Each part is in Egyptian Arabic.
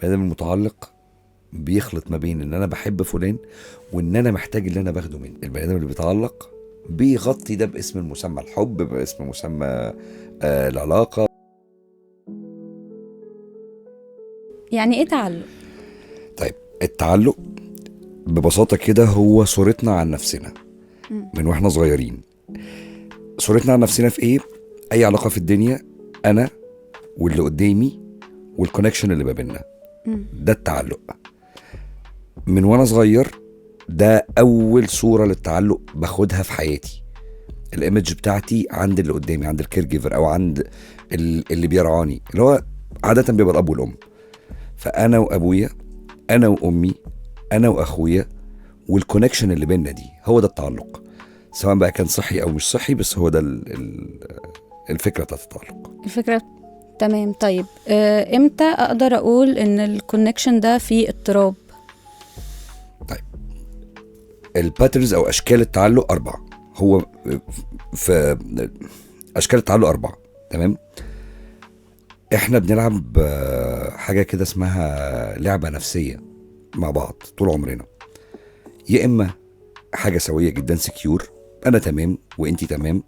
البني ادم المتعلق بيخلط ما بين ان انا بحب فلان وان انا محتاج اللي انا باخده منه. البني ادم اللي بيتعلق بيغطي ده باسم المسمى الحب، باسم مسمى العلاقة. يعني ايه تعلق؟ طيب التعلق ببساطة كده هو صورتنا عن نفسنا من واحنا صغيرين. صورتنا عن نفسنا في ايه؟ اي علاقة في الدنيا، انا واللي قدامي وال connection اللي ما بيننا، ده التعلق. من وانا صغير ده اول صوره للتعلق باخدها في حياتي. ال image بتاعتي عند اللي قدامي، عند ال caregiver او عند اللي بيرعاني، اللي هو عادة بيبقى الاب والام. فانا وابويا، انا وامي، انا واخويا، وال connection اللي بيننا دي هو ده التعلق، سواء بقى كان صحي او مش صحي، بس هو ده الفكرة بتاعت التعلق. الفكرة تمام. طيب امتى اقدر اقول ان ال connection ده فيه اضطراب؟ طيب ال patterns او اشكال التعلق 4. هو في اشكال التعلق 4، تمام؟ احنا بنلعب حاجة كده اسمها لعبه نفسية مع بعض طول عمرنا. يا اما حاجة سويه جدا secure، انا تمام وانتي تمام،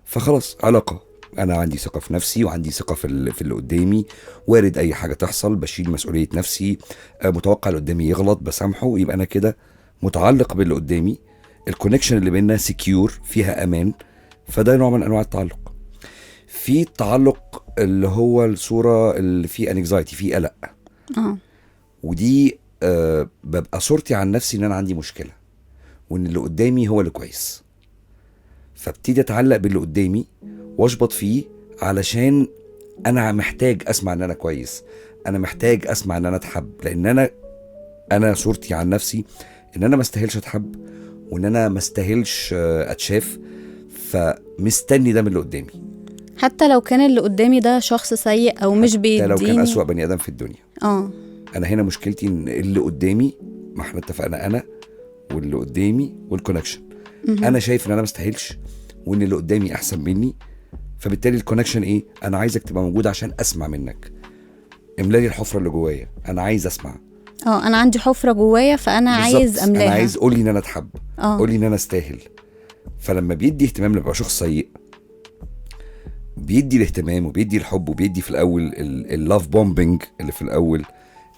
فخلاص علاقة، انا عندي ثقة في نفسي وعندي ثقة في اللي قدامي، وارد اي حاجة تحصل، بشيل مسؤولية نفسي، متوقع اللي قدامي يغلط بسامحه، يبقى انا كده متعلق باللي قدامي، ال connection اللي بيننا secure، فيها امان، فده نوع من انواع التعلق. في التعلق اللي هو الصورة اللي فيه anxiety، فيه قلق، ودي ببقى صورتي عن نفسي ان انا عندي مشكلة وان اللي قدامي هو اللي كويس، فابتدي اتعلق باللي قدامي واشبط فيه علشان انا محتاج اسمع ان انا كويس، انا محتاج اسمع ان انا اتحب، لان انا صورتي عن نفسي ان انا ما استاهلش اتحب وان انا ما استاهلش اتشاف، فمستني ده من اللي قدامي، حتى لو كان اللي قدامي ده شخص سيء او مش بيديني، حتى لو كان اسوأ بني ادم في الدنيا. انا هنا مشكلتي ان اللي قدامي، ما احنا اتفقنا انا واللي قدامي وال connection، انا شايف ان انا ما استاهلش وان اللي قدامي احسن مني، فبالتالي ال connection ايه؟ انا عايزك تبقى موجود عشان اسمع منك، املالي الحفرة اللي جوايا، انا عايز اسمع. انا عندي حفره جوايا فانا عايز املاها، انا عايز قولي ان انا اتحب، قولي ان انا استاهل. فلما بيدي اهتمام لبقى شخص سيء، بيدي الاهتمام وبيدي الحب وبيدي في الاول ال love bombing اللي في الاول،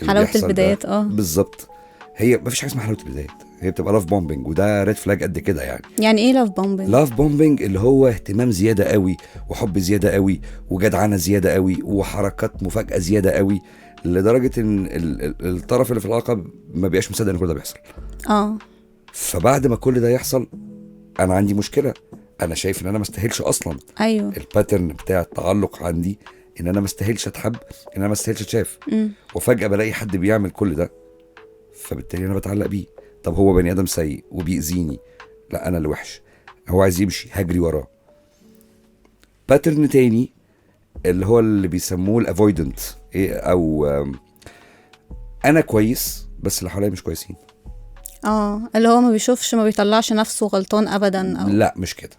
حلاوة البدايات. بالظبط. هي مفيش حاجة اسمها حلاوة البدايات، هي بتبقى love bombing، وده red flag قد كده. يعني ايه love bombing؟ love bombing اللي هو اهتمام زيادة قوي وحب زيادة قوي وجدعنه زيادة قوي وحركات مفاجاة زيادة قوي، لدرجة ان الطرف اللي في العلاقة ما بيبقاش مصدق ان كل ده بيحصل. فبعد ما كل ده يحصل انا عندي مشكلة، انا شايف ان انا ما استاهلش اصلا. ايوه، ال pattern بتاع التعلق عندي ان انا ما استاهلش اتحب، ان انا ما استاهلش اتشاف، وفجاة بلاقي حد بيعمل كل ده، فبالتالي انا بتعلق بيه. طب هو بني ادم سيء وبيأذيني، لا انا اللي وحش، هو عايز يمشي هجري وراه. pattern تاني اللي هو اللي بيسموه ال avoidant، ايه، او انا كويس بس اللي حواليا مش كويسين. اللي هو ما بيشوفش، ما بيطلعش نفسه غلطان ابدا. أو لا مش كده.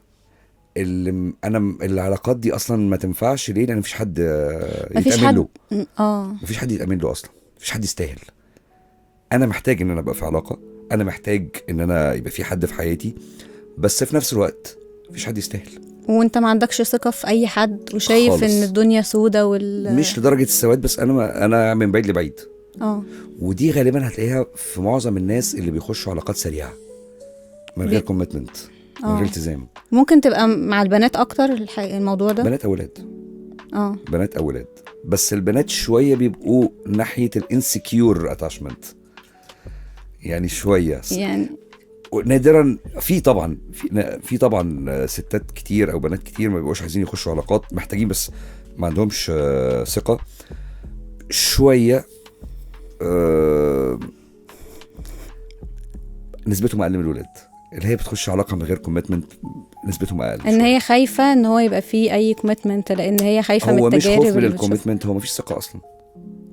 اللي انا العلاقات دي اصلا ما تنفعش. ليه؟ لان مفيش حد يتأمن له. مفيش حد يتأمن له اصلا، مفيش حد يستاهل. انا محتاج ان انا ابقى في علاقة، انا محتاج ان انا يبقى في حد في حياتي، بس في نفس الوقت مفيش حد يستاهل، وانت ما عندكش ثقة في اي حد، وشايف خالص ان الدنيا سودة مش لدرجة السواد، بس انا من بعيد لبعيد. ودي غالبا هتلاقيها في معظم الناس اللي بيخشوا علاقات سريعة من غير commitment، من غير التزام. ممكن تبقى مع البنات اكتر الموضوع ده، بنات او ولاد. بنات او ولاد، بس البنات شوية بيبقوا ناحية ال insecure attachment، يعني شوية، يعني نادرا. في طبعا في طبعا ستات كتير او بنات كتير ما بيبقوش عايزين يخشوا علاقات، محتاجين بس ما عندهمش ثقة شوية، نسبتهم اقل من الولاد. اللي هي بتخش علاقة من غير commitment نسبتهم اقل، ان هي خايفة ان هو يبقى فيه اي commitment، لان هي خايفة من التجارب. هو مش خوف من ال commitment، هو مفيش ثقة اصلا،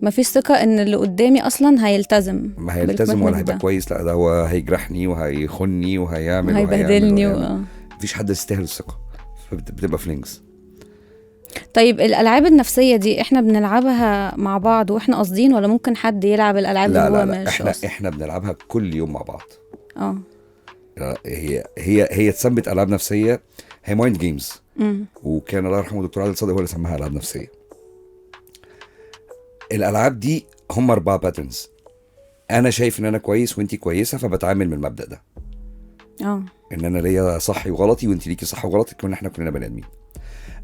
مفيش ثقة ان اللي قدامي اصلا هيلتزم، ما هيلتزم ولا هيبقى كويس، لا ده هو هيجرحني وهيخني وهيعمل وهيبهدلني، مفيش حد يستاهل الثقة، فبتبقى feelings. طيب الالعاب النفسية دي احنا بنلعبها مع بعض واحنا قاصدين، ولا ممكن حد يلعب الالعاب لا اللي هو لا لا مش احنا قاصد؟ احنا بنلعبها كل يوم مع بعض. اه هي هي هي اتسمت العاب نفسيه، هي mind games. وكان الله يرحمه دكتور عادل صادق هو اللي سماها العاب نفسية. الالعاب دي هم 4 patterns. انا شايف ان انا كويس وانتي كويسة، فبتعامل من المبدا ده. ان انا ليا صحي وغلطي وانت ليكي صح وغلطك، كنا احنا كلنا بني ادمين.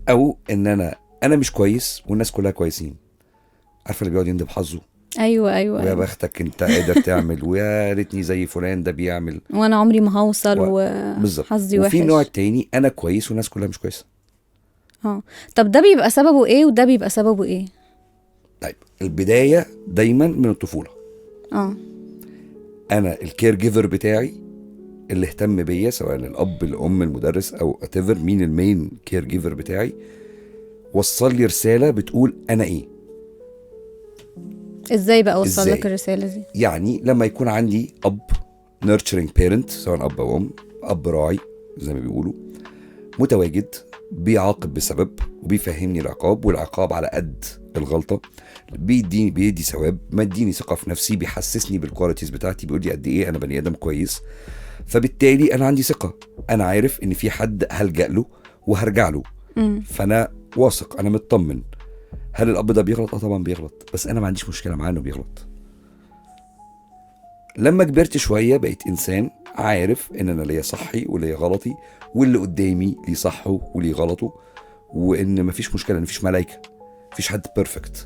او ان انا مش كويس والناس كلها كويسين. عارفه اللي بيقعد يندب حظه؟ ايوه ايوه، ويا أيوة. بختك انت قادر تعمل، ويا ريتني زي فلان ده بيعمل، وانا عمري ما هوصل بالظبط. وحظي وحش. وفي النوع التاني انا كويس والناس كلها مش كويسة. طب ده بيبقى سببه ايه وده بيبقى سببه ايه؟ طيب البداية دايما من الطفولة. انا ال caregiver بتاعي اللي اهتم بيا، سواء الاب الام المدرس او whatever، مين ال main caregiver بتاعي، وصل لي رسالة بتقول انا ايه. ازاي بقى اوصل إزاي؟ لك الرسالة دي؟ يعني لما يكون عندي اب nurturing parent، سواء اب او ام، اب راعي زي ما بيقولوا، متواجد، بيعاقب بسبب وبيفهمني العقاب، والعقاب على قد الغلطة، بيدي ثواب، مديني ثقة في نفسي، بيحسسني بال qualities بتاعتي، بيقول لي قد ايه انا بني ادم كويس. فبالتالي انا عندي ثقة، انا عارف ان في حد هلجأ له وهرجع له. فانا واثق، انا مطمن. هل الاب ده بيغلط؟ طبعا بيغلط، بس انا ما عنديش مشكلة معاه انه بيغلط. لما كبرت شوية بقيت انسان عارف ان انا ليا صحي وليا غلطي، واللي قدامي ليه صحة وليه غلطه، وان مفيش مشكلة، مفيش ملايكة، مفيش حد perfect.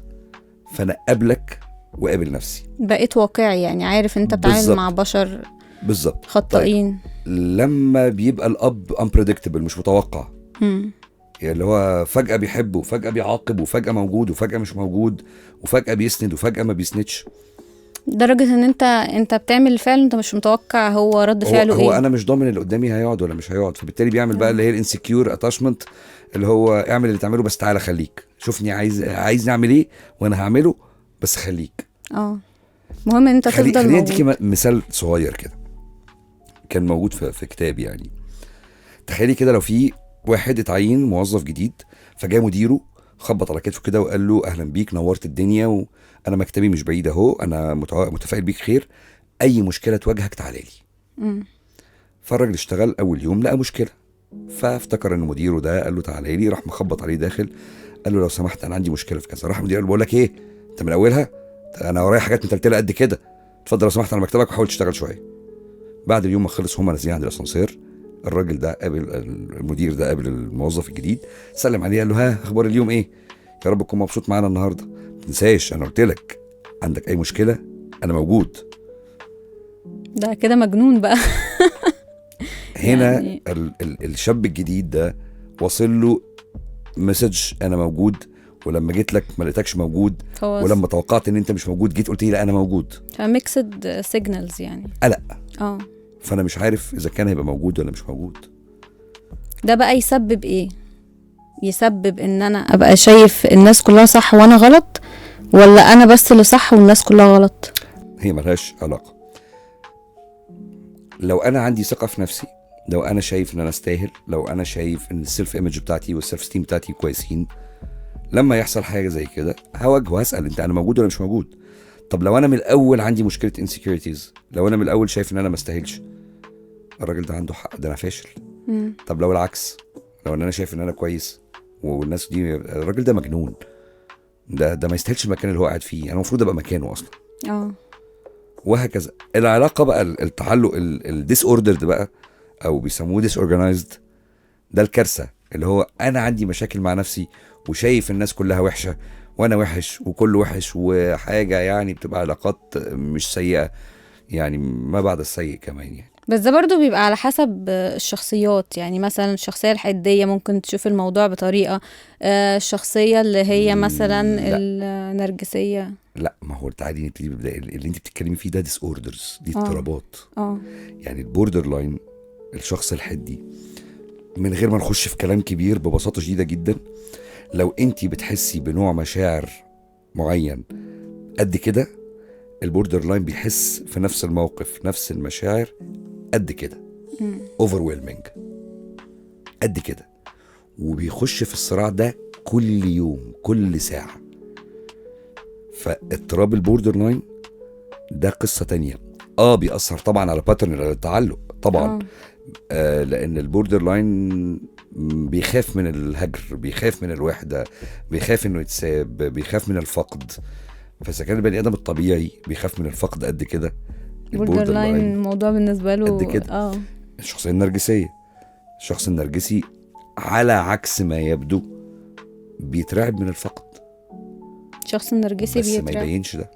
فانا قابلك وقابل نفسي. بقيت واقعي يعني، عارف انت بتتعامل مع بشر بالظبط خطائين. طيب. لما بيبقى الاب unpredictable، مش متوقع، يعني اللي هو فجأة بيحبه وفجأة بيعاقب وفجأة موجود وفجأة مش موجود وفجأة بيسند وفجأة ما بيسندش، لدرجة ان انت بتعمل الفعل انت مش متوقع هو رد فعله هو ايه. انا مش ضامن اللي قدامي هيقعد ولا مش هيقعد، فبالتالي بيعمل بقى اللي هي ال insecure attachment، اللي هو اعمل اللي تعمله بس تعالى خليك شوفني، عايز نعمل ايه وانا هعمله بس خليك. مهم ان انت تفضل خليني موجود. اديكي مثال صغير كده كان موجود في كتاب. يعني تخيلي كده لو في واحد اتعين موظف جديد، فجاء مديره خبط على كتفه كده وقال له اهلا بيك، نورت الدنيا، وانا مكتبي مش بعيد اهو، انا متفائل بيك خير، اي مشكلة تواجهك تعالى لي. فالراجل اشتغل اول يوم لقى مشكلة، فافتكر ان مديره ده قال له تعالى لي، راح مخبط عليه داخل قال له لو سمحت انا عندي مشكلة في كذا. راح المدير قال له بقول لك ايه، انت من اولها، انا ورايا حاجات متلتله قد كده، اتفضل لو سمحت على مكتبك وحاول تشتغل شوية. بعد اليوم ما خلص هما نازلين عند الاسانسير، الراجل ده قابل المدير ده، قابل الموظف الجديد، سلم عليه قال له ها اخبار اليوم ايه، يا رب تكون مبسوط معانا النهارده، ما تنساش انا قلت لك عندك اي مشكلة انا موجود. ده كده مجنون بقى. هنا يعني الشاب الجديد ده وصل له message انا موجود، ولما جيت لك ما لقيتكش موجود، ولما توقعت ان انت مش موجود جيت قلت لي لا انا موجود. ف mixed signals يعني، قلق. فانا مش عارف اذا كان هيبقى موجود ولا مش موجود. ده بقى يسبب ايه؟ يسبب ان انا ابقى شايف الناس كلها صح وانا غلط، ولا انا بس اللي صح والناس كلها غلط؟ هي ملهاش علاقة. لو انا عندي ثقة في نفسي، لو انا شايف ان انا استاهل، لو انا شايف ان ال self image بتاعتي وال self esteem بتاعتي كويسين، لما يحصل حاجة زي كده هواجه وهسال انت انا موجود ولا مش موجود. طب لو انا من الاول عندي مشكلة insecurities، لو انا من الاول شايف ان انا ما استاهلش، الراجل ده عنده حق، ده انا فاشل. طب لو العكس، لو ان انا شايف ان انا كويس والناس دي الراجل ده مجنون، ده ما يستاهلش المكان اللي هو قاعد فيه، انا المفروض ابقى مكانه اصلا. وهكذا العلاقة بقى، التعلق ال disordered بقى، او بيسموه disorganized، ده الكارثة، اللي هو انا عندي مشاكل مع نفسي وشايف الناس كلها وحشة وانا وحش وكله وحش وحاجه، يعني بتبقى علاقات مش سيئه، يعني ما بعد السيء كمان يعني. بس ده برضو بيبقى على حسب الشخصيات، يعني مثلا الشخصية الحدية ممكن تشوف الموضوع بطريقة، الشخصية اللي هي مثلا النرجسية لا. ما هو تعالي نبتدي ببداية اللي انت بتتكلمي فيه ده disorders، دي اضطرابات. يعني ال borderline، الشخص الحدي، من غير ما نخش في كلام كبير، ببساطة شديدة جدا، لو انت بتحسي بنوع مشاعر معين قد كده، ال borderline بيحس في نفس الموقف نفس المشاعر قد كده، overwhelming قد كده، وبيخش في الصراع ده كل يوم كل ساعة. فاضطراب ال borderline ده قصة تانية. بيأثر طبعا على pattern التعلق طبعا. لان ال borderline بيخاف من الهجر، بيخاف من الوحدة، بيخاف انه يتساب، بيخاف من الفقد. فاذا كان البني ادم الطبيعي بيخاف من الفقد قد كده، ال borderline الموضوع بالنسبة له قد كده. الشخصية النرجسية، الشخص النرجسي على عكس ما يبدو بيترعب من الفقد. الشخص النرجسي بس بيترعب، ما يبينش ده.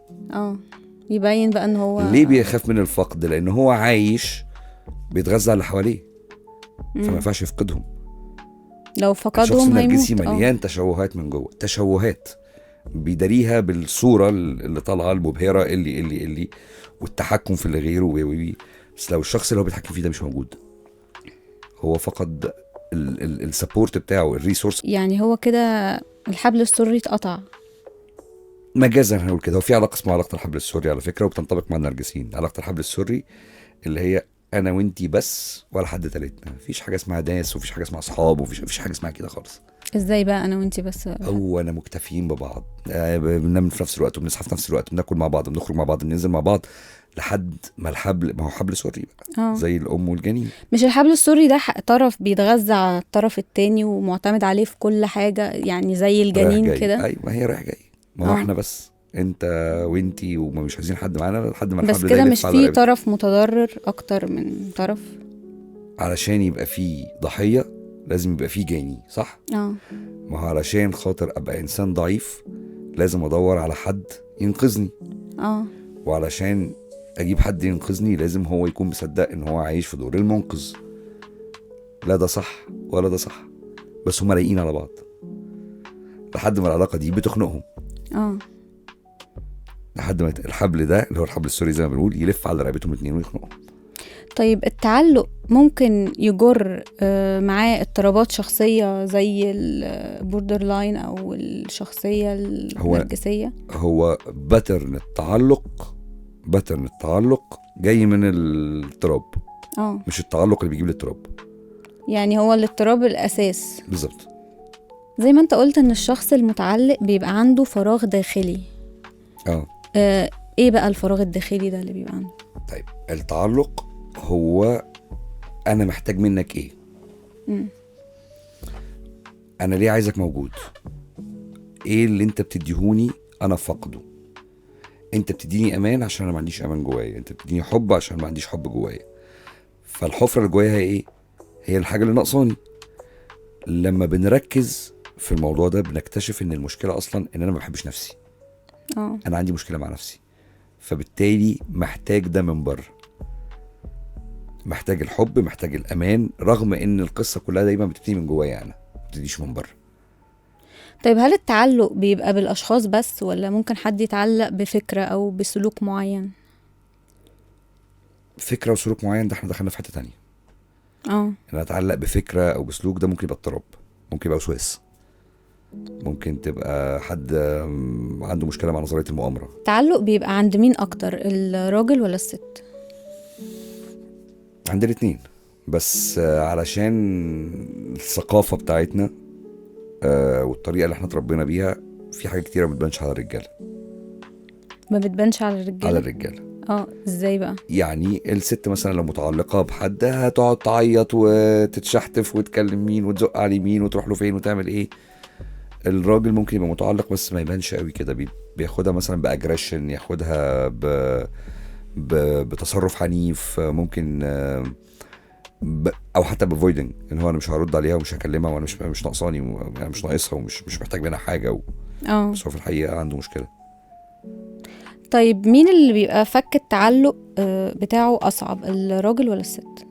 يبين بقى ان هو ليه بيخاف من الفقد؟ لان هو عايش بيتغذى على اللي حواليه، فما ينفعش يفقدهم. لو فقدهم الشخص النرجسي هيموت. مليان تشوهات من جوه، تشوهات بيداريها بالصورة اللي طالعه المبهره اللي اللي اللي والتحكم في اللي غيره وي. بس لو الشخص اللي هو بيتحكم فيه ده مش موجود، هو فقد ال support بتاعه، ال resource. يعني هو كده الحبل السري اتقطع مجازا هنقول كده. هو في علاقة اسمها علاقة الحبل السري على فكرة، وبتنطبق مع النرجسيين. علاقة الحبل السري اللي هي انا وانتي بس ولا حد تالتنا، مفيش حاجة اسمها ناس، ومفيش حاجة اسمها اصحاب، ومفيش حاجة اسمها كده خالص. ازاي بقى انا وانتي بس؟ هو انا مكتفيين ببعض، بننام في نفس الوقت، وبنصحى في نفس الوقت، بناكل مع بعض، بنخرج مع بعض، بننزل مع بعض، لحد ما الحبل، ما هو حبل سري بقى. زي الام والجنين. مش الحبل السري ده طرف بيتغذى على الطرف التاني ومعتمد عليه في كل حاجة، يعني زي الجنين كده. ايوه، ما هي رايح جاي، ما هو احنا بس انت وانتي، وما مش عايزين حد معانا لحد ما الحبل بس كده. مش في طرف متضرر اكتر من طرف؟ علشان يبقى في ضحية لازم يبقى في جاني، صح؟ ما هو علشان خاطر ابقى انسان ضعيف لازم ادور على حد ينقذني. وعلشان اجيب حد ينقذني لازم هو يكون مصدق ان هو عايش في دور المنقذ. لا ده صح ولا ده صح، بس هما لايقين على بعض لحد ما العلاقة دي بتخنقهم. لحد ما الحبل ده اللي هو الحبل السوري زي ما بنقول يلف على رقبتهم الاثنين ويخنقهم. طيب التعلق ممكن يجر معاه اضطرابات شخصية زي ال borderline أو الشخصية النرجسية؟ هو pattern التعلق، pattern التعلق جاي من الاضطراب. مش التعلق اللي بيجيب الاضطراب، يعني هو الاضطراب الأساس. بالظبط. زي ما انت قلت ان الشخص المتعلق بيبقى عنده فراغ داخلي. ايه بقى الفراغ الداخلي ده اللي بيبقى عنده؟ طيب التعلق هو انا محتاج منك ايه؟ انا ليه عايزك موجود؟ ايه اللي انت بتديهوني انا فقده؟ انت بتديني امان عشان انا ما عنديش امان جوايا، انت بتديني حب عشان ما عنديش حب جوايا. فالحفرة اللي جوايا هي ايه؟ هي الحاجة اللي ناقصاني. لما بنركز في الموضوع ده بنكتشف ان المشكلة اصلا ان انا ما بحبش نفسي. انا عندي مشكلة مع نفسي، فبالتالي محتاج ده من بره، محتاج الحب، محتاج الامان، رغم ان القصة كلها دايما بتبتدي من جوايا انا، ما بتبتديش من بره. طيب هل التعلق بيبقى بالاشخاص بس، ولا ممكن حد يتعلق بفكره او بسلوك معين؟ فكرة وسلوك معين ده احنا دخلنا في حتة تانية. انا اتعلق بفكره او بسلوك ده ممكن يبقى اضطراب، ممكن يبقى وسواس، ممكن تبقى حد عنده مشكلة مع نظرية المؤامرة. التعلق بيبقى عند مين اكتر، الراجل ولا الست؟ عند الاثنين، بس علشان الثقافة بتاعتنا والطريقة اللي احنا اتربينا بيها في حاجات كتيرة ما بتبانش على الرجالة. ما بتبانش على الرجالة؟ على الرجالة. ازاي بقى؟ يعني الست مثلا لو متعلقه بحد هتقعد تعيط وتتشحتف وتكلم مين وتزق على مين وتروح له فين وتعمل ايه. الراجل ممكن يبقى متعلق بس ما يبانش قوي كده، بياخدها مثلا ب aggression، ياخدها بتصرف عنيف، ممكن او حتى ب avoiding، ان هو انا مش هرد عليها ومش هكلمها وانا مش ناقصاني وانا مش ناقصها ومش مش محتاج منها حاجة بس هو في الحقيقة عنده مشكلة. طيب مين اللي بيبقى فك التعلق بتاعه اصعب، الراجل ولا الست؟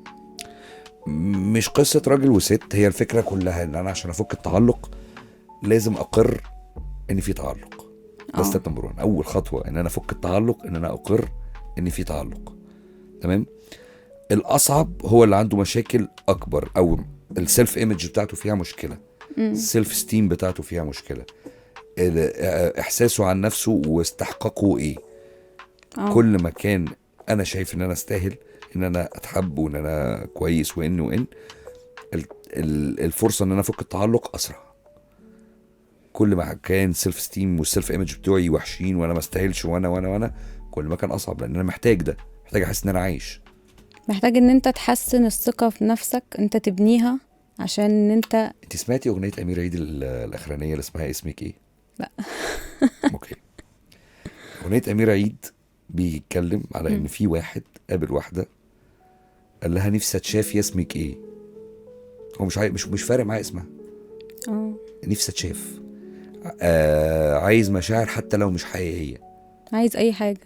مش قصة راجل وست، هي الفكرة كلها ان انا عشان افك التعلق لازم اقر ان في تعلق. ده step number 1، اول خطوة ان انا افك التعلق ان انا اقر ان في تعلق. تمام. الاصعب هو اللي عنده مشاكل اكبر، او ال self image بتاعته فيها مشكلة، ال self esteem بتاعته فيها مشكلة، احساسه عن نفسه واستحقاقه ايه. كل ما كان انا شايف ان انا استاهل ان انا اتحب وان انا كويس وان الفرصة ان انا افك التعلق اسرع. كل ما كان self esteem وال self image بتوعي وحشين وانا ما استاهلش وانا وانا وانا، كل ما كان اصعب، لان انا محتاج ده، محتاج احس ان انا عايش. محتاج ان انت تحسن الثقة في نفسك، انت تبنيها عشان ان انت. انت سمعتي اغنية امير عيد الاخرانية اللي اسمها اسمك ايه؟ لا. okay. اغنية امير عيد بيتكلم على ان في واحد قابل واحدة قال لها نفسي اتشاف يا اسمك ايه. هو مش فارق معاه اسمها، نفسي اتشاف، عايز مشاعر حتى لو مش حقيقية، عايز اي حاجة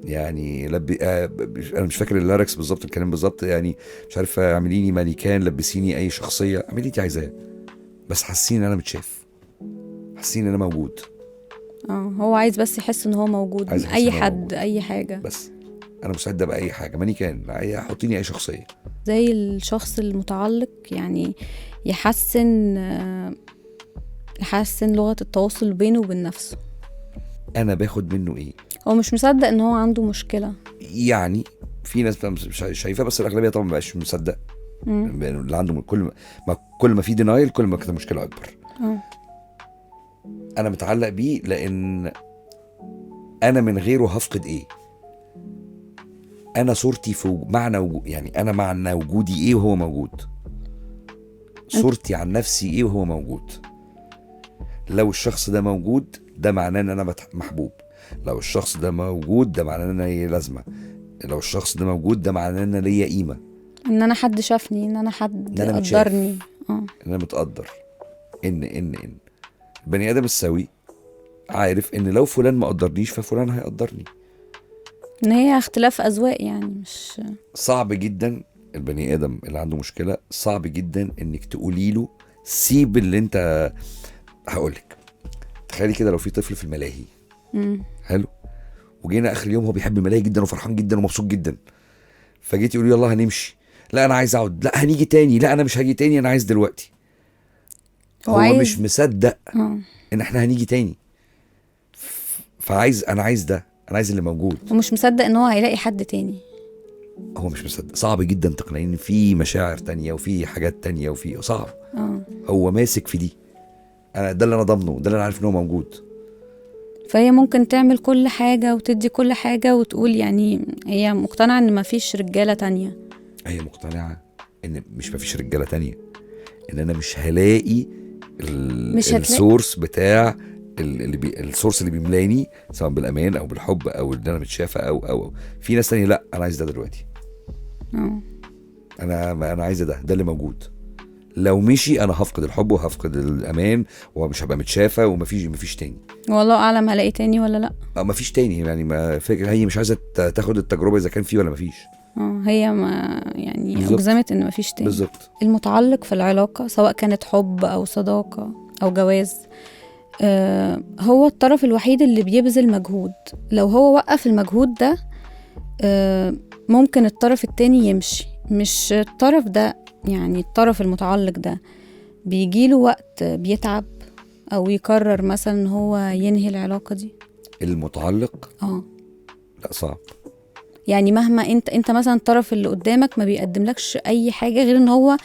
يعني. انا مش فاكر ال lyrics بالظبط، الكلام بالظبط يعني، مش عارف، اعمليني مانيكان، لبسيني اي شخصية، اعملي انت عايزاه، بس حاسين ان انا متشاف، حاسين ان انا موجود. هو عايز بس يحس ان هو موجود، اي حد موجود. اي حاجة، بس انا مستعد ابقى اي حاجة، مانيكان، حطيني اي شخصية. زي الشخص المتعلق يعني يحسن لغة التواصل بينه وبين نفسه. انا باخد منه ايه؟ هو مش مصدق ان هو عنده مشكلة يعني. في ناس مش شايفه، بس الاغلبية طبعا ما بقاش مصدق. اللي عنده كل ما في denial كل ما كانت المشكلة اكبر. انا متعلق بيه لان انا من غيره هفقد ايه؟ انا صورتي في معنى يعني انا معنى وجودي ايه وهو موجود؟ صورتي عن نفسي ايه وهو موجود؟ لو الشخص ده موجود ده معناه ان انا محبوب، لو الشخص ده موجود ده معناه ان انا ليا لازمه، لو الشخص ده موجود ده معناه ان انا ليا قيمة، ان انا حد شافني، ان انا حد قدرني، ان انا متقدر، ان ان ان البني ادم السوي عارف ان لو فلان ما قدرنيش ففلان هيقدرني. ان هي اختلاف اذواق يعني، مش صعب جدا. البني ادم اللي عنده مشكلة صعب جدا انك تقولي له سيب اللي انت. هقولك تخيلي كده لو في طفل في الملاهي، حلو، وجينا اخر اليوم هو بيحب الملاهي جدا وفرحان جدا ومبسوط جدا، فجيت يقول يلا هنمشي، لا انا عايز اقعد، لا هنيجي تاني، لا انا مش هاجي تاني، انا عايز دلوقتي. هو مش مصدق ان احنا هنيجي تاني، فعايز، انا عايز ده، انا عايز اللي موجود، ومش مصدق ان هو هيلاقي حد تاني. هو مش مصدق. صعب جدا تقنعيه ان في مشاعر تانية وفي حاجات تانية وفي صعب. هو ماسك في دي، انا ده اللي انا ضامنه، ده اللي انا عارف ان هو موجود. فهي ممكن تعمل كل حاجة وتدي كل حاجة وتقول يعني هي مقتنعة ان مفيش رجالة تانية. هي مقتنعة ان مش مفيش رجالة تانية، ان انا مش هلاقي ال source بتاع ال source اللي بيملاني سواء بالامان او بالحب او ان انا متشافه او او في ناس تانية. لا انا عايز ده دلوقتي، انا عايز ده اللي موجود. لو مشي انا هفقد الحب وهفقد الامان ومش هبقى متشافه ومفيش تاني، والله اعلم هلاقي تاني ولا لا. مفيش تاني يعني، ما فكرة هي مش عايزه تاخد التجربة اذا كان فيه ولا مفيش. هي ما يعني اجزمت ان مفيش تاني. بالظبط. المتعلق في العلاقة سواء كانت حب او صداقه او جواز، هو الطرف الوحيد اللي بيبذل مجهود. لو هو وقف المجهود ده ممكن الطرف التاني يمشي. مش الطرف ده يعني، الطرف المتعلق ده بيجيله وقت بيتعب او يقرر مثلا ان هو ينهي العلاقة دي. المتعلق لا صعب يعني. مهما انت مثلا الطرف اللي قدامك ما بيقدملكش اي حاجة غير ان هو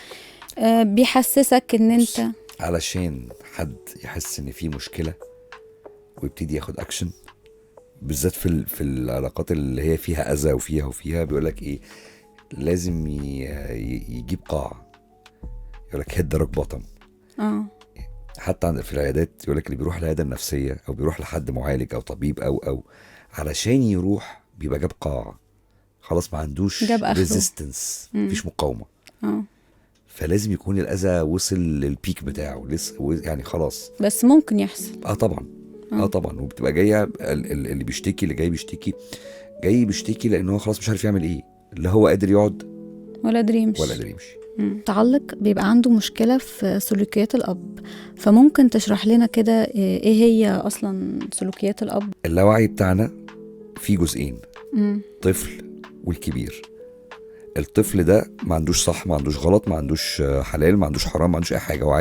بيحسسك ان انت، علشان حد يحس ان في مشكلة ويبتدي ياخد اكشن، بالذات في العلاقات اللي هي فيها اذى وفيها وفيها، بيقولك ايه، لازم يجيب قاع، يقولك hit the rock bottom. حتى في العيادات يقولك اللي بيروح العيادة النفسية او بيروح لحد معالج او طبيب او علشان يروح بيبقى جاب قاع، خلاص ما عندوش resistance، مفيش مقاومة. فلازم يكون الاذى وصل لل peak بتاعه لسه يعني خلاص. بس ممكن يحصل. طبعا. طبعا. وبتبقى جاية اللي بيشتكي، اللي جاي بيشتكي، جاي بيشتكي لانه هو خلاص مش عارف يعمل ايه، اللي هو قادر يقعد ولا قادر يمشي، ولا قادر يمشي. متعلق بيبقى عنده مشكلة في سلوكيات الأب، فممكن تشرح لنا كده ايه هي أصلا سلوكيات الأب؟ اللاوعي بتاعنا فيه جزئين، طفل والكبير. الطفل ده ما عندوش صح، ما عندوش غلط، ما عندوش حلال، ما عندوش حرام، ما عندوش اي حاجة، هو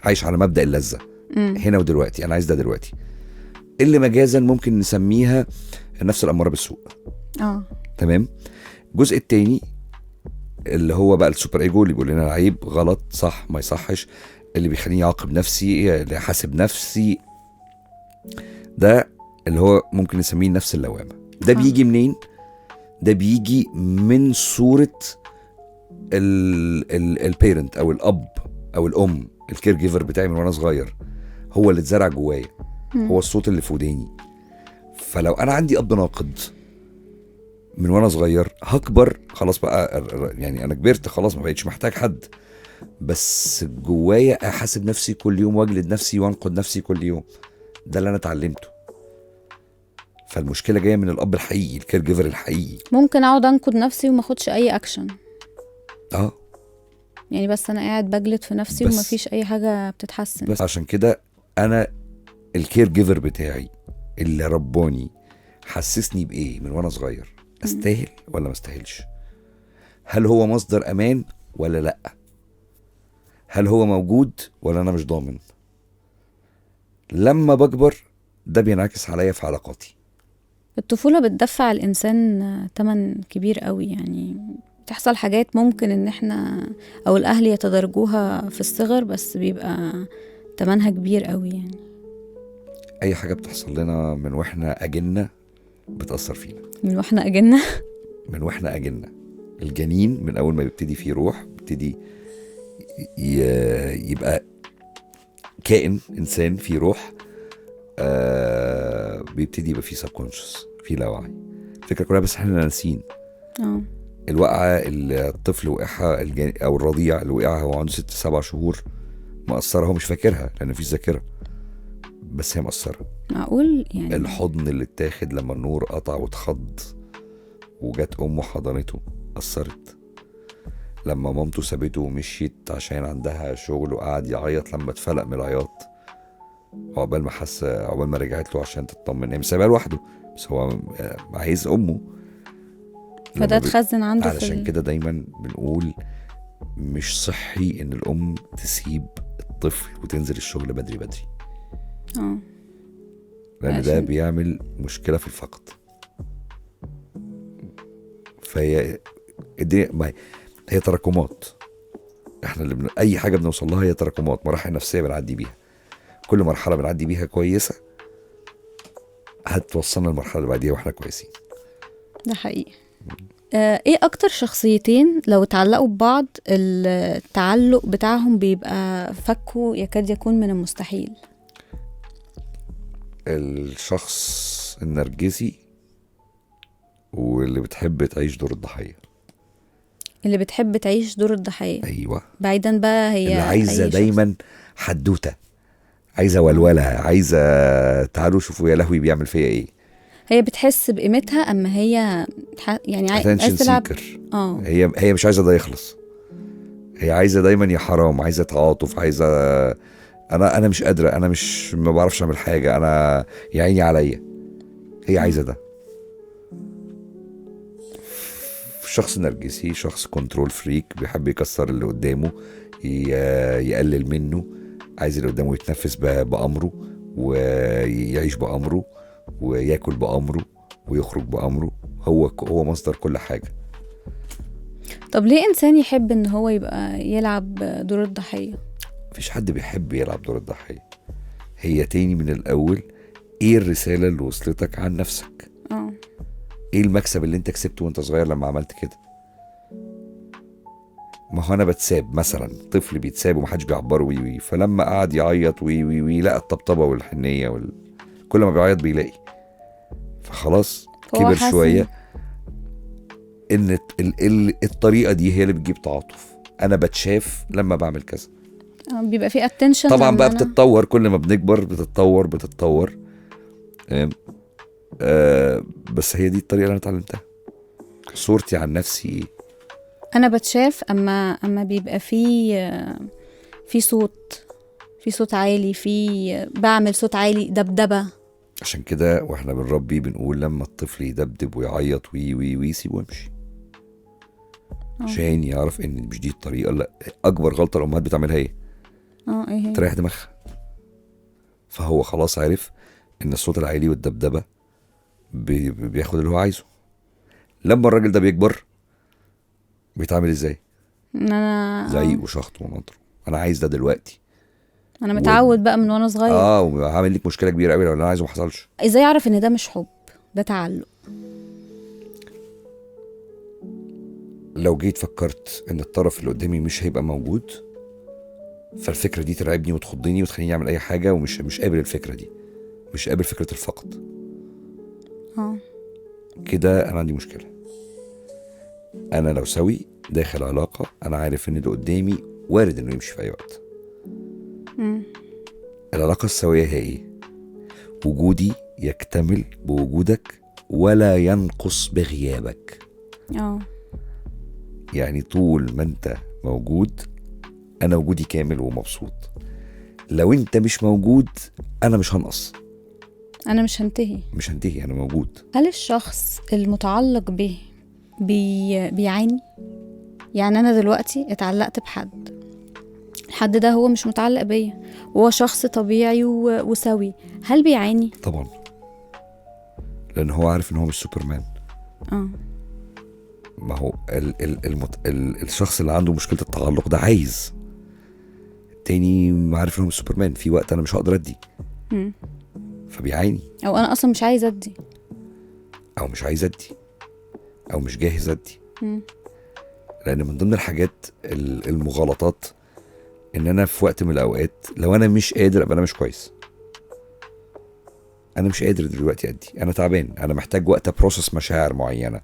عايش على مبدأ اللذة هنا ودلوقتي، انا عايز ده دلوقتي، اللي مجازا ممكن نسميها النفس الأمارة بالسوء. تمام. الجزء التاني اللي هو بقى ال super ego، اللي بيقول لنا عيب، غلط، صح، ما يصحش، اللي بيخليني اعاقب نفسي، اللي احاسب نفسي. ده اللي هو ممكن نسميه نفس اللوامة. ده بيجي منين؟ ده بيجي من صوره ال parent او الاب او الام، ال caregiver بتاعي من وانا صغير، هو اللي اتزرع جوايا، هو الصوت اللي في وداني. فلو انا عندي اب ناقد من وانا صغير هكبر خلاص بقى، يعني انا كبرت خلاص ما بقيتش محتاج حد، بس جوايا احاسب نفسي كل يوم واجلد نفسي وانقد نفسي كل يوم. ده اللي انا اتعلمته. فالمشكلة جاية من الاب الحقيقي، ال caregiver الحقيقي. ممكن اقعد انقد نفسي وما اخدش اي اكشن. يعني بس انا قاعد بجلد في نفسي وما فيش اي حاجة بتتحسن. بس عشان كده انا ال caregiver بتاعي اللي رباني حسسني بايه من وانا صغير؟ استاهل ولا ما استاهلش؟ هل هو مصدر امان ولا لا؟ هل هو موجود ولا انا مش ضامن؟ لما بكبر ده بينعكس عليا في علاقاتي. الطفولة بتدفع الإنسان تمن كبير قوي، يعني تحصل حاجات ممكن إن إحنا أو الأهل يتدرجوها في الصغر، بس بيبقى تمنها كبير قوي. يعني أي حاجة بتحصل لنا من وإحنا أجنة بتأثر فينا. من وإحنا أجنة؟ من وإحنا أجنة. الجنين من أول ما بيبتدي فيه روح بيبتدي يبقى كائن إنسان فيه روح، بيبتدي يبقى فيه subconscious، فيه لاوعي. الفكرة كلها بس احنا ناسين. الوقعة اللي الطفل وقعها أو الرضيع اللي وقعها وهو عنده 6-7 شهور مأثرة، هو مش فاكرها لأن مفيش ذاكرة، بس هي مأثرة. معقول يعني؟ الحضن اللي اتاخد لما النور قطع واتخض وجت أمه حضنته أثرت. لما مامته سابته ومشيت عشان عندها شغل وقعد يعيط لما اتفلق من العياط، عقبال ما حس، عقبال ما رجعت له عشان تطمن، هي مش سايباه لوحده بس هو عايز امه، فده اتخزن عنده. علشان كده دايما بنقول مش صحي ان الام تسيب الطفل وتنزل الشغل بدري بدري، لان ده بيعمل مشكلة في الفقد. فهي الدنيا ما هي تراكمات، احنا اللي اي حاجة بنوصل لها هي تراكمات، مراحل نفسية بنعدي بيها. كل مرحلة بنعدي بيها كويسة هتوصلنا المرحلة اللي بعديها واحنا كويسين. ده حقيقي. ايه اكتر شخصيتين لو اتعلقوا ببعض التعلق بتاعهم بيبقى فكه يكاد يكون من المستحيل؟ الشخص النرجسي واللي بتحب تعيش دور الضحية. اللي بتحب تعيش دور الضحية، ايوه، بعيدا بقى هي اللي عايزة دايما حدوتة، عايزة ولولة، عايزة تعالوا شوفوا يا لهوي بيعمل فيا ايه. هي بتحس بقيمتها، اما هي يعني عايزة تلعب. هي مش عايزة ده يخلص، هي عايزة دايما يا حرام، عايزة تعاطف، عايزة انا مش قادرة، انا مش ما بعرفش اعمل حاجة، انا يا عيني عليا. هي عايزة ده. شخص نرجسي، شخص control freak، بيحب يكسر اللي قدامه، يقلل منه، عايز اللي قدامه يتنفس بأمره ويعيش بأمره وياكل بأمره ويخرج بأمره، هو مصدر كل حاجة. طب ليه إنسان يحب إن هو يبقى يلعب دور الضحية؟ مفيش حد بيحب يلعب دور الضحية. هي تاني من الأول، إيه الرسالة اللي وصلتك عن نفسك؟ إيه المكسب اللي أنت كسبته وأنت صغير لما عملت كده؟ ما هو انا بتساب مثلا، طفل بيتساب ومحدش بيعبره وي وي، فلما قعد يعيط وي وي وي لقى الطبطبه والحنيه كل ما بيعيط بيلاقي، فخلاص كبر شوية ان الطريقة دي هي اللي بتجيب تعاطف. انا بتشاف لما بعمل كذا، بيبقى في attention. طبعا بقى بتتطور كل ما بنكبر، بتتطور. بس هي دي الطريقة اللي انا اتعلمتها. صورتي عن نفسي ايه؟ انا بتشاف اما بيبقى في صوت، في صوت عالي، في بعمل صوت عالي، دبدبه. عشان كده واحنا بنربي بنقول لما الطفل يدبدب ويعيط وي وي وي سيبه وامشي، عشان يعرف ان مش دي الطريقة. لا، اكبر غلطه الامهات بتعملها ايه؟ ايه؟ تريح دماغها. فهو خلاص عرف ان الصوت العالي والدبدبه بياخد اللي هو عايزه. لما الراجل ده بيكبر بيتعامل ازاي؟ انا زعيق وشخط ونطر، انا عايز ده دلوقتي. انا متعود بقى من وانا صغير. وعامل لك مشكلة كبيرة قوي لو اللي انا عايزه ما حصلش. ازاي اعرف ان ده مش حب، ده تعلق؟ لو جيت فكرت ان الطرف اللي قدامي مش هيبقى موجود، فالفكرة دي ترعبني وتخضني وتخليني اعمل اي حاجة، ومش مش قابل الفكرة دي، مش قابل فكرة الفقد. كده انا عندي مشكلة. انا لو سوي داخل علاقة، انا عارف ان اللي قدامي وارد انه يمشي في اي وقت. العلاقة السوية هي ايه؟ وجودي يكتمل بوجودك ولا ينقص بغيابك. يعني طول ما انت موجود انا وجودي كامل ومبسوط. لو انت مش موجود انا مش هنقص، انا مش هنتهي، مش هنتهي، انا موجود. هل الشخص المتعلق به بيعاني؟ يعني انا دلوقتي اتعلقت بحد، الحد ده هو مش متعلق بيا، وهو شخص طبيعي وسوي، هل بيعاني؟ طبعا، لان هو عارف ان هو مش سوبرمان. ما هو ال ال المت... ال الشخص اللي عنده مشكلة التعلق ده عايز التاني، عارف ان هو مش سوبرمان، في وقت انا مش هقدر ادي، فبيعاني. او انا اصلا مش عايز ادي، او مش عايز ادي، او مش جاهز ادي. لان من ضمن الحاجات المغالطات ان انا في وقت من الاوقات لو انا مش قادر ابقى انا مش كويس. انا مش قادر دلوقتي ادي، انا تعبان، انا محتاج وقت ا process مشاعر معينة.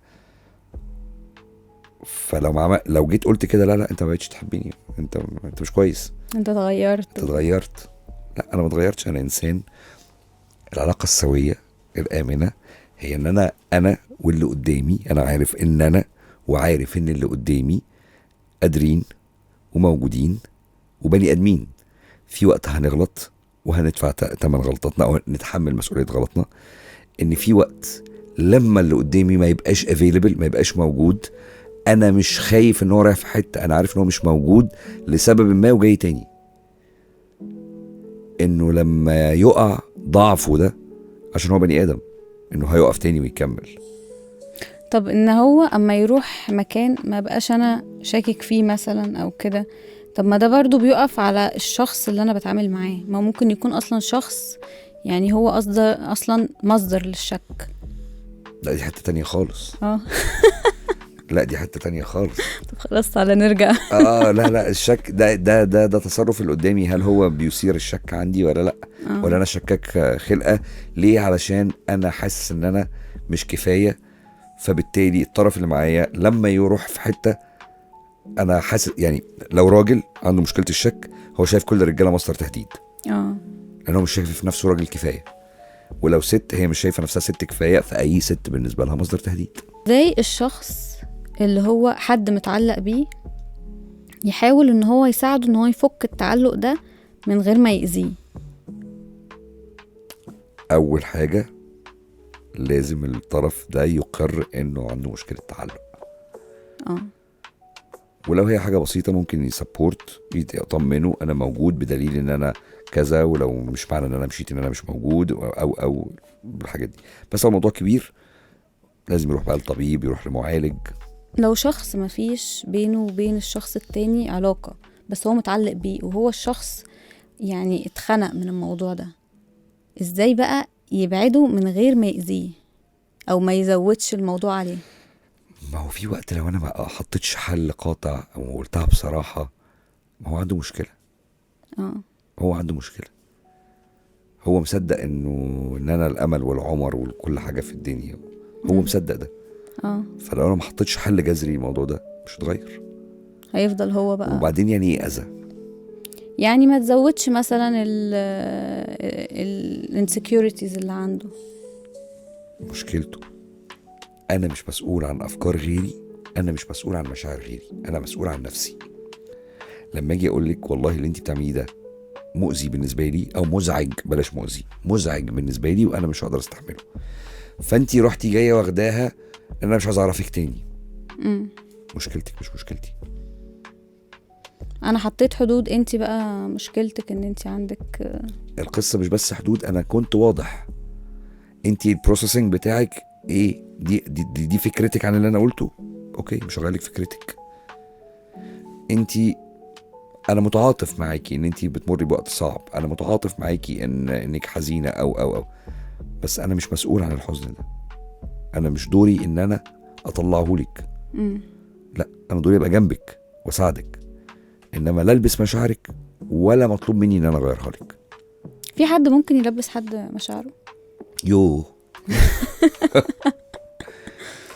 فلو ما لو جيت قلت كده لا لا انت ما بقتش تحبيني، انت مش كويس، انت اتغيرت، انت اتغيرت. لا انا ما اتغيرتش، انا انسان. العلاقة السوية الامنة هي ان انا واللي قدامي، انا عارف ان انا وعارف ان اللي قدامي قادرين وموجودين وبني ادمين. في وقت هنغلط وهندفع ثمن غلطتنا او نتحمل مسؤولية غلطنا. ان في وقت لما اللي قدامي ما يبقاش available، ما يبقاش موجود، انا مش خايف ان هو رايح في حتة، انا عارف ان هو مش موجود لسبب ما وجاي تاني. انه لما يقع ضعفه ده عشان هو بني ادم، انه هيقف تاني ويكمل. طب ان هو اما يروح مكان ما بقاش انا شاكك فيه مثلا او كده، طب ما ده برضو بيقف على الشخص اللي انا بتعامل معاه. ما ممكن يكون اصلا شخص يعني هو اصلا مصدر للشك. لا دي حتة تانية خالص. لا دي حتة تانية خالص. طب خلاص تعالى نرجع. لا لا الشك ده ده ده ده تصرف اللي قدامي، هل هو بيثير الشك عندي ولا لا؟ ولا انا شكاك خلقة ليه؟ علشان انا حاسس ان انا مش كفاية، فبالتالي الطرف اللي معايا لما يروح في حتة انا حاسس، يعني لو راجل عنده مشكلة الشك هو شايف كل الرجالة مصدر تهديد، لانه مش شايف في نفسه راجل كفاية. ولو ست هي مش شايفة نفسها ست كفاية، فأي ست بالنسبة لها مصدر تهديد. زي الشخص اللي هو حد متعلق بيه يحاول ان هو يساعده ان هو يفك التعلق ده من غير ما يأذيه. اول حاجة لازم الطرف ده يقر انه عنده مشكلة تعلق. ولو هي حاجة بسيطة ممكن ي support، يطمنه انا موجود بدليل ان انا كذا، ولو مش معنى ان انا مشيت ان انا مش موجود او الحاجات دي. بس لو الموضوع كبير لازم يروح بقى لطبيب، يروح لمعالج. لو شخص مفيش بينه وبين الشخص التاني علاقة بس هو متعلق بيه وهو الشخص يعني اتخنق من الموضوع ده، ازاي بقى يبعده من غير ما يأذيه او ما يزودش الموضوع عليه؟ ما هو في وقت لو انا ما حطيتش حل قاطع او قلتها بصراحة، ما هو عنده مشكلة. هو عنده مشكلة، هو مصدق انه ان انا الامل والعمر وكل حاجة في الدنيا، هو مصدق ده. فلو انا ما حطيتش حل جذري الموضوع ده مش هيتغير، هيفضل هو بقى. وبعدين يعني ايه اذى؟ يعني ما تزودش مثلا ال insecurities اللي عنده. مشكلته انا مش مسؤول عن افكار غيري، انا مش مسؤول عن مشاعر غيري، انا مسؤول عن نفسي. لما اجي اقول لك والله اللي انت بتعمليه ده مؤذي بالنسبة لي، او مزعج، بلاش مؤذي، مزعج بالنسبة لي وانا مش هقدر استحمله، فانتي رحتي جاية واخداها ان انا مش عايز اعرفك تاني. مشكلتك مش مشكلتي. انا حطيت حدود، انت بقى مشكلتك ان انت عندك القصة مش بس حدود، انا كنت واضح. انت ال processing بتاعك ايه؟ دي دي دي, دي فكرتك عن اللي انا قلته، okay مش هغير لك فكرتك. انت انا متعاطف معاكي ان انت بتمري بوقت صعب، انا متعاطف معاكي انك حزينة او او او، بس انا مش مسؤول عن الحزن ده. انا مش دوري ان انا اطلعه لك. لا، انا دوري ابقى جنبك واساعدك، انما لا البس مشاعرك ولا مطلوب مني ان انا اغيرها لك. في حد ممكن يلبس حد مشاعره؟ يوه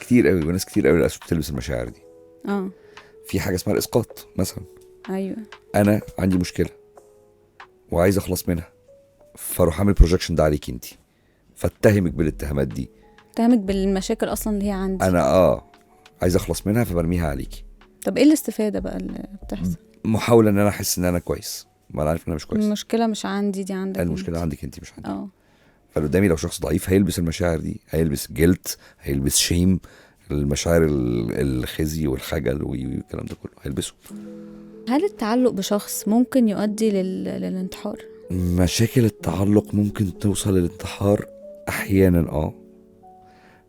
كتير قوي، وناس كتير قوي للاسف بتلبس المشاعر دي. في حاجة اسمها الاسقاط مثلا. ايوه، انا عندي مشكلة وعايز اخلص منها، فاروح اعمل projection ده عليك انت، فاتهمك بالاتهامات دي، اتهمك بالمشاكل اصلا اللي هي عندي انا. عايز اخلص منها فبرميها عليكي. طب ايه الاستفادة بقى اللي بتحصل؟ محاولة ان انا احس ان انا كويس، ما انا عارف ان انا مش كويس. المشكلة مش عندي، دي عندك. المشكلة عندك انت مش عندي. فاللي قدامي لو شخص ضعيف هيلبس المشاعر دي، هيلبس guilt، هيلبس shame، المشاعر الخزي والخجل والكلام ده كله هيلبسه. هل التعلق بشخص ممكن يؤدي للانتحار؟ مشاكل التعلق ممكن توصل للانتحار احيانا،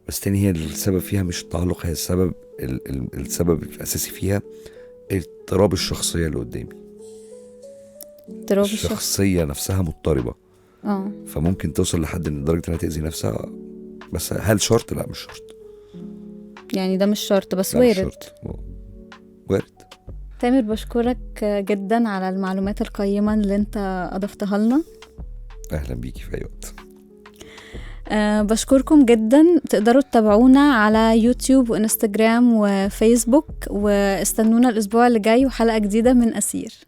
بس تاني هي السبب فيها مش التعلق، هي السبب السبب الاساسي فيها اضطراب الشخصية اللي قدامي. اضطراب الشخصية نفسها مضطربة. فممكن توصل لحد ان درجه انها تاذي نفسها. بس هل شرط؟ لا مش شرط. يعني ده مش شرط، بس وارد. وارد. تامر، بشكرك جدا على المعلومات القيمة اللي انت اضفتها لنا. اهلا بيكي في اي وقت. بشكركم جدا. تقدروا تتابعونا على يوتيوب وانستجرام وفيسبوك، واستنونا الاسبوع اللي جاي وحلقة جديدة من أسير.